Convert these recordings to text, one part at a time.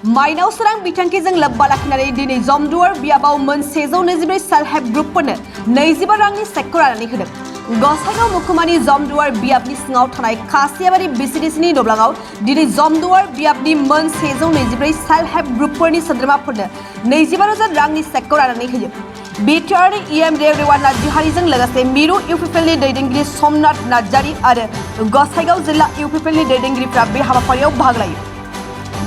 माइनाव सोरां बिथांखिजों लोब्बा लाखिनानै दिनै जमदुवार बियाबाव मोन 124 सेल्फ हेल्प ग्रुपफोरनो 25 रांनि चेकखौ राननानै होदों। गसाइगाव मुखुमानि जमदुवार बियाबनि सिङाव थानाय खासियाबारि बिसिडिसिनि दब्लाङाव दिनै जमदुवार बियाबनि मोन 124 सेल्फ हेल्प ग्रुपफोरनि सोद्रोमाफोरनो 25,000 रांनि चेकखौ राननानै होयो। बिटिआरनि इएम रेवा नार्जिहारिजों लोगोसे मिरु इउपिपिएलनि दैदेनगिरि समनाथ नार्जारि आरो गसाइगाव जिल्ला इउपिपिएलनि दैदेनगिरिफ्रा बे हाबाफारियाव बाहागो लायो।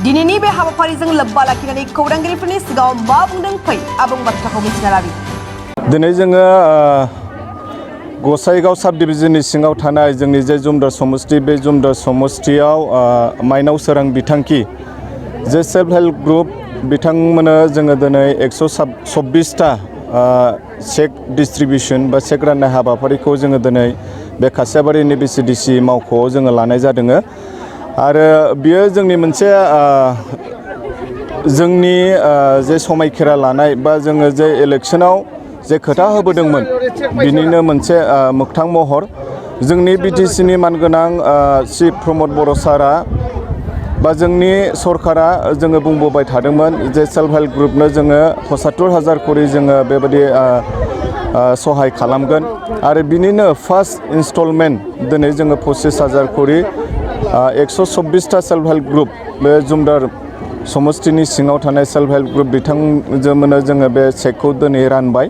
दिनैनि बे हाबाफारिजों लोब्बा लाखिनानै खौरांगिरिफोरनि सिगाङाव मा बुंदों फै आबुं बाथ्राखौ मिथिना लाबि। दिनै जोङो गसाइगाव साब डिभिजननि सिङाव थानाय जोंनि जे जुमदार समष्टि बे जुमदार समष्टियाव माइनाव सोरां बिथांखि जे सेल्फ हेल्प ग्रुप बिथांमोननो जोङो दिनै 124टा चेक डिस्ट्रिबिउसन बा चेक राननाय हाबाफारिखौ जोङो दिनै बे खासियाबारिनि बिसिडिसि मावख'आव जोङो लानाय जादों आरो बियो जोंनि मोनसे जोंनि जे समायखेरा लानाय बा जोङो जे इलेक्सनाव जे खोथा होबोदोंमोन बिनिनो मोनसे मोगथां महर जोंनि बिटिसिनि मानगोनां चिफ प्रमद बर' सारा बा जोंनि सरकारा जोङो बुंबोबाय थादोंमोन जे सेल्फ हेल्प ग्रुपनो जोङो 75,000 करि जोङो बेबायदि सहाय खालामगोन आरो बिनिनो फार्स्ट इनस्टलमेन्ट दिनै जोङो 25,000 करि 124टा सेल्फ हेल्प ग्रुप बे जुमदार समष्टिनि सिङाव थानाय सेल्फ हेल्प ग्रुप बिथांजोंनो जोङो बे चेकखौ दिनै रानबाय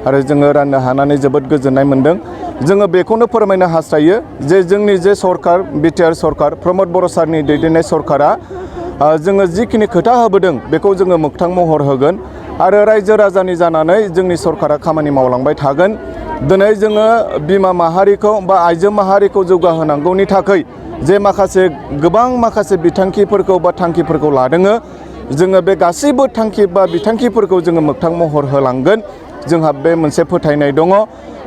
आरो जोङो राननो हानानै जोबोद गोजोननाय मोनदों। जोङो बेखौनो फोरमायनो हास्थायो जे जोंनि जे सरकार बिटिआर सरकार प्रमद बर' सारनि दैदेननाय सरकारा जोङो जिखिनि खोथा होबोदों बेखौ जोङो मोगथां महर होगोन आरो रायजो राजानि जानानै जोंनि सरकारा खामानि मावलांबाय थागोन। दिनै जोङो बिमा माहारिखौ बा आइजो माहारिखौ जौगाहोनांगौनि थाखाय जे गोबां माखासे बिथांखिफोरखौ बा थांखिफोरखौ लादों जोङो बे गासैबो थांखि बा बिथांखिफोरखौ जोङो मोगथां महर होलांगोन जोंहा बे मोनसे फोथायनाय दङ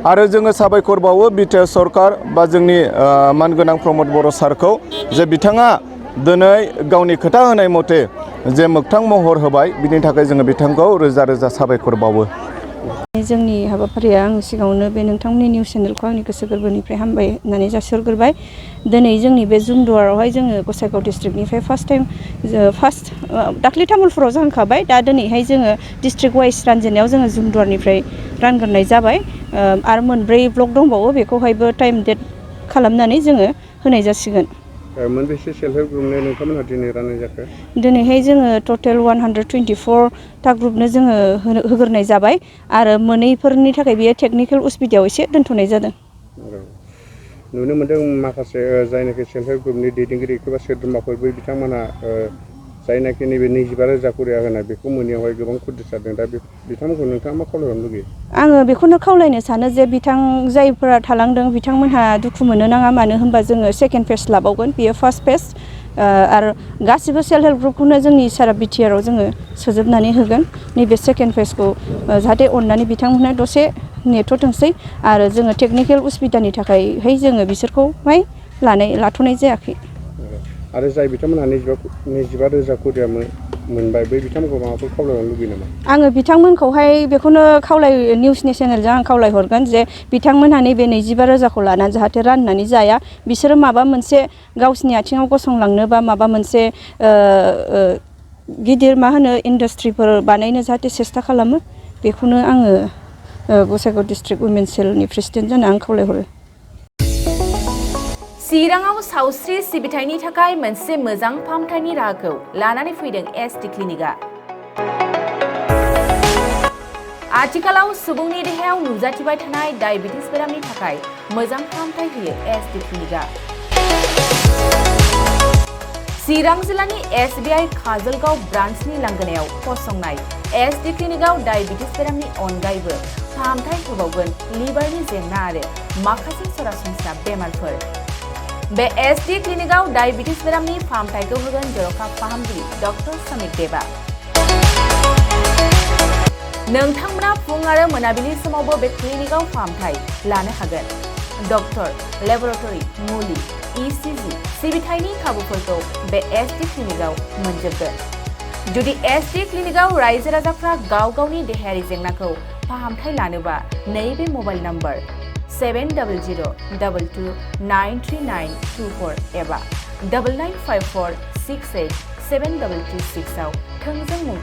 आरो जोङो साबायखर बावो बिटिआर सरकार बा जोंनि मानगोनां प्रमद बर' सारखौ जे बिथाङा दिनै गावनि खोथा होनाय मथे जे मोगथां महर होबाय बिनि थाखाय जोङो बिथांखौ रोजा रोजा साबायखर बावो। जोंनि हाबाफारिया आं सिगाङावनो बे नोंथांमोननि निउस चेनेलखौ आंनि गोसो गोरबोनिफ्राय हामबाय होननानै जासिहरग्रोबाय। दिनै जोंनि बे जुमदुवारावहाय जोङो गसाइगाव डिस्ट्रिक्टनिफ्राय फार्स्ट दाख्लै तामुलपुराव जाहांखाबाय दा दिनैहाय जोङो डिस्ट्रिक्ट वाइज रानजेननायाव जोङो जुमदुवारनिफ्राय रानग्रोनाय जाबाय आरो मोनब्रै ब्लक दंबावो बेखौहायबो टाइम डेट खालामनानै जोङो होनाय जासिगोन। मोनबेसे सेल्फ हेल्प ग्रुपनो नोंथांमोनहा दिनै राननाय जाखो? दिनैहाय जोङो टटेल 124टा ग्रुपनो जोङो होग्रोनाय जाबाय आरो मोनैफोरनि थाखाय बेयो टेकनिकेल उसुबिदायाव एसे दोनथ'नाय जादों। नुनो मोनदों माखासे जायनाखि सेल्फ हेल्प ग्रुपनि दैदेनगिरि एबा सोद्रोमाफोर बै बिथांमोनहा जायनाखि नैबे 25,000 करि होनाय बेखौ मोनैयावहाय गोबां खुद्रित जादों। दा बिथांमोनखौ नोंथाङा मा खावलायहरनो लुगैयो? आङो बेखौनो खावलायनो सानो जे जायफोरा थालांदों बिथांमोनहा दुखु मोननो नाङा मानो होनबा जोङो सेकेन्ड फेज लाबावगोन बेयो फार्स्ट फेज आरो गासिबो सेल्फ हेल्प ग्रुपखौनो जोंनि सारा बिटिआरआव जोङो सोजोबनानै होगोन। नैबे सेकेन्ड फेजखौ जाहाथे अननानै बिथांमोनहा दसे नेथ'थोंसै आरो जोङो टेकनिकेल उसुबिदानि थाखायहाय जोङो बिसोरखौहाय लाथ'नाय जायाखै। आरो जाय बिथांमोनहा 25,000 करिया मोनबाय बै बिथांमोनखौ माबाफोर खावलायहरनो लुगैयो नामा? आङो बिथांमोनखौहाय बेखौनो निउसनि चेनेलजों आं खावलायहरगोन जे बिथांमोनहा नैबे 25,000खौ लानानै जाहाथे राननानै जाया बिसोरो माबा मोनसे गावसिनि आथिङाव गसंलांनो बा माबा मोनसे गिदिर इन्डास्ट्रिफोर बानायनो जाहाथे सेस्था खालामो बेखौनो आङो गसाइगाव डिस्ट्रिक्ट उइमेन सेलनि प्रेसिडेन्ट जानो आं खावलायहरो। चिराङाव सावस्रि सिबिथायनि थाखाय मोनसे मोजां फाहामथायनि राहाखौ लानानै फैदों एसटि क्लिनिकआ। आथिखालाव सुबुंनि देहायाव नुजाथिबाय थानाय डायबिटिस बेरामनि थाखाय मोजां फाहामथाय होयो एसटि क्लिनिकआ। चिरां जिल्लानि एसबिआइ काजलगाव ब्रान्चनि लांगोनायाव फसंनाय एसटि क्लिनिकआव डायबिटिस बेरामनि अनगायैबो फाहामथाय होबावगोन लिभारनि जेंना आरो माखासे सरासनस्रा बेमारफोर। बे एसटि क्लिनिकआव डायबिटिस बेरामनि फाहामथायखौ होगोन जर'खा फाहामगिरि डक्टर समिक देबा। नोंथांमोना फुं आरो मोनाबिलि समावबो बे क्लिनिकआव फाहामथाय लानो हागोन। डक्टर, लेबरेटरि, मुलि, इसिजि सिबिथायनि खाबुफोरखौ बे एसटि क्लिनिकआव मोनजोबगोन। जुदि एसटि क्लिनिकआव रायजो राजाफ्रा गाव गावनि देहायारि जेंनाखौ फाहामथाय लानोबा नैबे मबाइल नम्बर 7002293924 एबा 995468 7336 आव थोंजों मुं